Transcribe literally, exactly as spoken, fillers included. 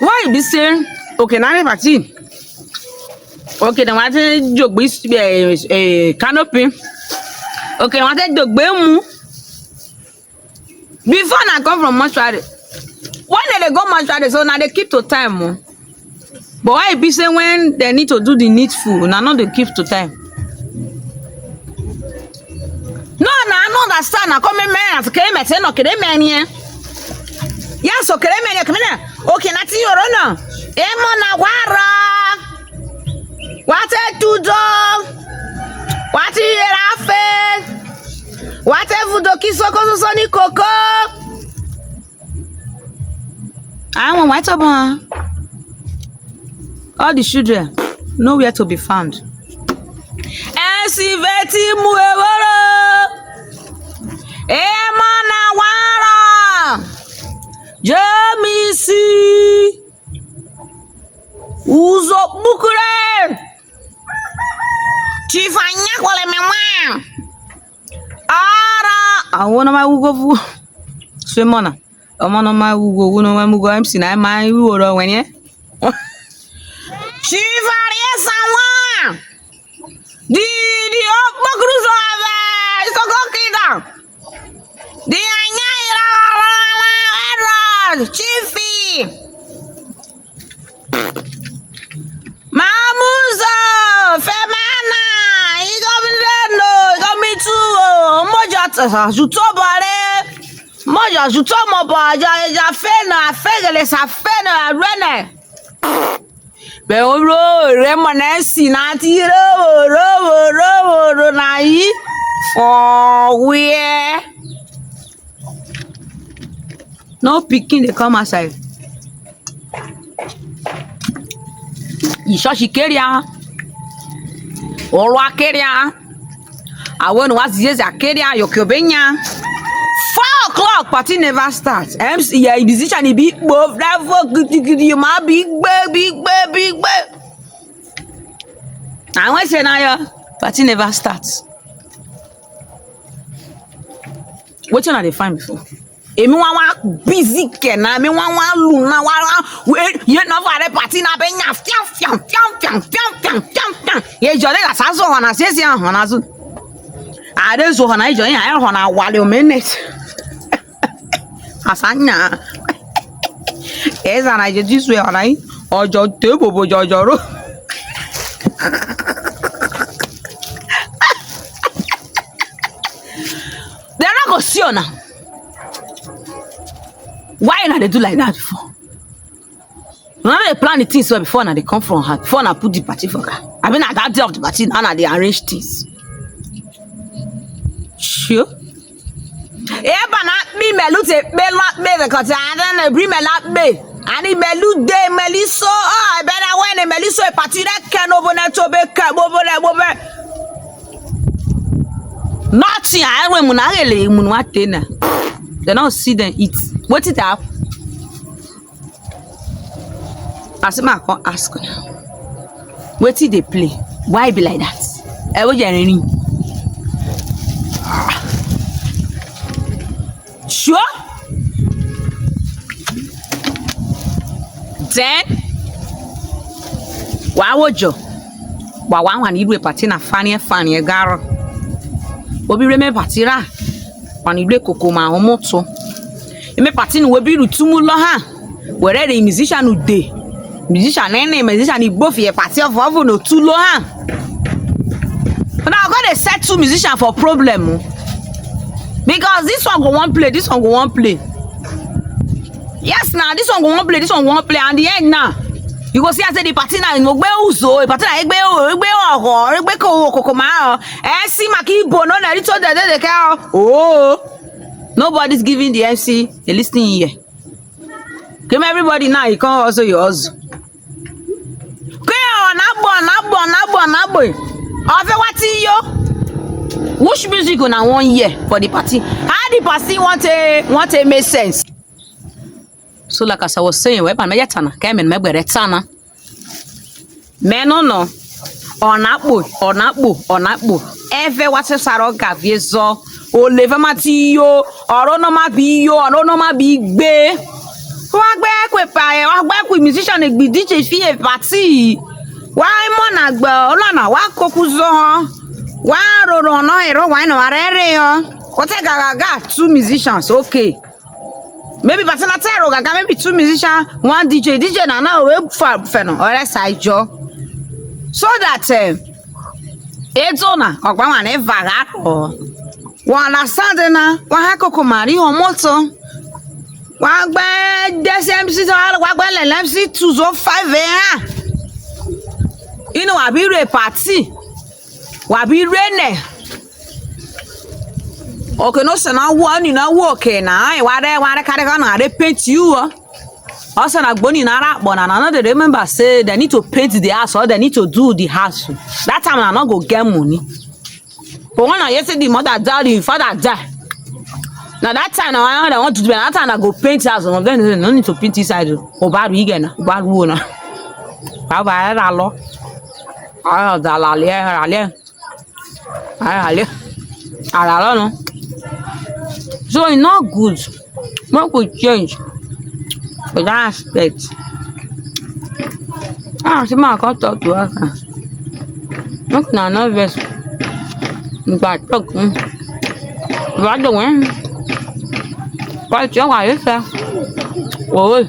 Why e be say, okay, na the party. Okay, dem wan take jogbe, eh, eh, canopy. Okay, dem wan take jogbe mu. Before na come from mortuary. When dem dey go mortuary, so na dey keep to time o. But why e be say when dem need to do the needful, una no dey keep to time? No, na I no understand. Na come make me ask, kere me say no, kere me ni, eh? Yes, so kere me ni, kere me ni. Okay, na ti yoro na. Emo na wara. Wate tudo. Wate yerafe. Wate vudo kisoko soso ni koko. I want white up, huh? All the children, nowhere to be found. Esiveti mueworo. Emana wara. Jemisi. Uzo bukure. Chief Anyakwale Mama. Ara. Awon ọmọ ugo fu. Swe mona. Ọmọ no ma ugo, ugo no ma ugo, M C na ma ugo ro wenye. Chief Arie Sawa. The, the Okpokorozo of, eh, Isoko Kingdom. The Anya Ira, Ira, Ira, Chiefy. Mamuzo, Femana, Igomideno, Igomituo, Mojo T-, Jutobare, Mojo Jutomobo, Ja, Ja Fena, Fegele, Safena, Rene. Be oro, Remo Nancy, Nati, Robo, Robo, Robo, Ronayi. For where? No pikin dey come outside. Ishoshi keria. Olwa keria. Awon wa ziezi keria, yokyo benya. Four o'clock, party never start. M C, yeah, musician, he be both. That for good, good, good, you might be big, big, big, big, big. I want say now, yeah, party never start. Wetin una dey find before? Emi wan wan busy ke na, emi wan wan lu na, wan wan, we, ye na for the party na be nya, fiam, fiam, fiam. Ye jo de la sa zo hona, se se hona zu. A de zo hona, ye jo ya hona wale o minute. Asanya. Eza na je Jesu hona yi. Ojo te bobo jojo ro. Dem no go see una. Why una dey do like that before? Una no dey plan the things well before una dey come from her, before una put the party for her. I mean, na that day of the party, now una dey arrange things. Sure. Eba na mi melu te be la be the kote, and then the bri mela be. And the melu de meli so, oh, I better when the meli so a party that can open that to be come over there, over. Nothing, I when muna gele, muna tena. They don't see them eat. What it up? As I come ask una, wetin dey play? Why be like that? Eh, what you doing? Sure. Then, wa wojo, wa wa wa ni iru party na funny funny garo. Obi re me party ra. Wani le koko ma omo to. Eme party ni we bi rutumu lo ha. Were the musician u de. Musician ene, musician igbo fi e party of ovu no tu lo ha. Una go dey set two musician for problem o. Because this one go wan play, this one go wan play. Yes, now this one go wan play, this one go wan play, and the end now, you go see, I say the party now, you know, gbe uzo, the party now, egbe o, egbe oho, egbe ko, koko ma o. Eh, see, Maki Ibo, no, na, it's all the, the, the, oh, nobody's giving the M C a listening ear. Come, everybody now, you come also your hustle. Ke, ọ na-agba, ọ na-agba, ọ na-agba, ọ na-agba. Ọ fẹ́ wá tí yó. Which music una wan hear for the party? How the party want to, want to make sense? So, like as I was saying, we ban me yetana, ke men me gbere tana. Men no no. Ọ na-akpọ, ọ na-akpọ, ọ na-akpọ. Eve wase saro gaviezo. O leve mati yo, oro no ma bi yo, oro no ma bi gbe. Wa gbe kwe pa e, wa gbe kwe musician e gbi D J fi e party. Wa mo na gbe, o na na, wa koku zo ho. Wa ro ro no ero, wa no arere yo. Ko te ga ga ga, two musicians, okay. Maybe but na tero ga ga, maybe two musician, one D J. D J na na we fa feno, ore sa ijo. So that, eh, ezo na, ogba wa ne vaga ko. Wa na Sunday na, wa ha koko mari o moto. Wa gbe this M C to, wa gbe le M C two oh five eh. You know, I be re party. Wa bi rene. Okay, no, so now one, you know, okay, now I ware ware kare gonna they paint you. Also, na gboni na ra, but na no dey remember say they need to paint the house or they need to do the house. That time I no go get money. But when I hear say the mother die, the father die. Now that time now I want to do that time I go paint house. No, then no need to paint inside. O ba ru ige na, o ba ru na. Ba ba ra lo. Ah, da la le, ra le. Ara le. Ara lo no. So e no good. Make we change for that aspect. Ah, see, ma come talk to us now. Make una no vex. Ngba talk. Wa do wen. Wa jo wa yesa. Oh.